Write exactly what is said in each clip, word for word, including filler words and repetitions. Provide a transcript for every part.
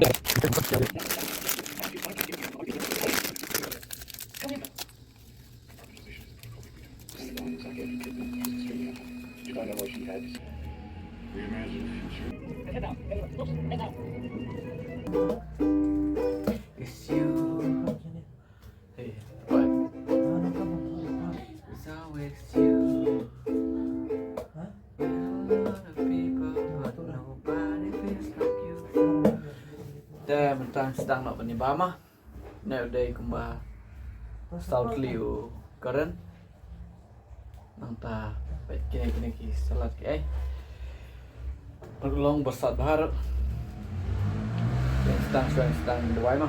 It's you. Hey, what? It's always you. A lot of people, but nobody feels like you. Te mynta sdang noh ban ïa bam ma. Ne u dei kumba saw tylli u Karen. Nangta peit kine kine ki salad ki ei. Ruh long bha sat bha ruh. Sdang sdang sdang duwai ma.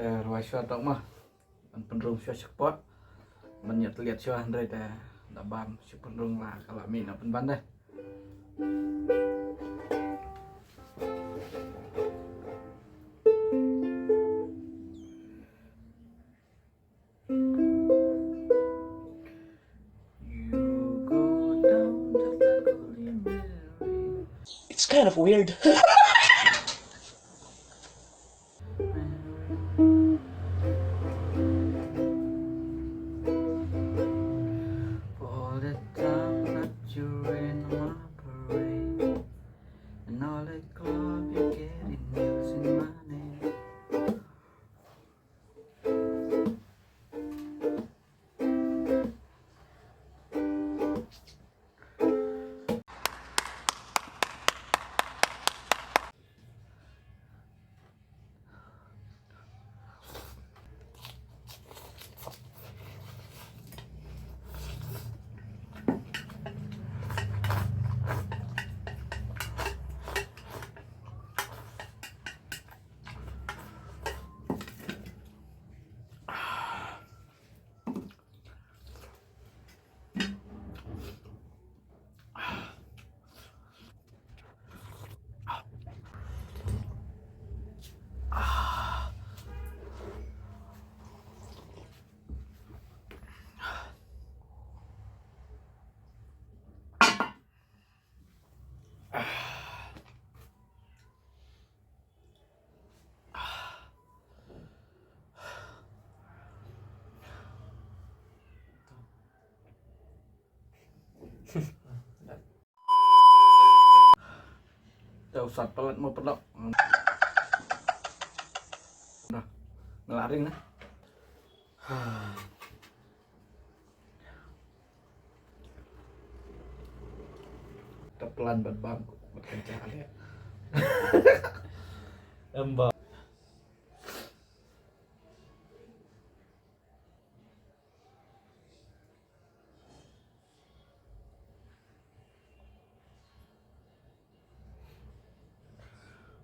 Rwai shuwa tok ma. Ban pynrung shuwa sha kpoh. Ban ïa tylliat shuwa hynrei te da bam shu pynrung la ka la mih na pynban de. You go down just like Holy Mary. It's kind of weird. For all the time that you rain on my parade, and all the club you're getting using my name. Te u sat palat mo paralok. Dah. Nga la ring na. Te plan ban bam bad kynja leh. Em ba.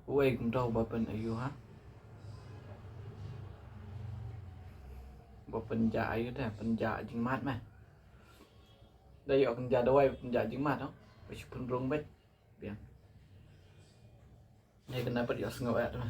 Uei kumta uba pyn-aiu ha? Ba pynjah aiu te, pynjah jingmad me. Da ïoh kynja dawai pynjah jingmad, no? Ba shu pynrung beit. Biang. Dei kane pat ïohsngew eh tu.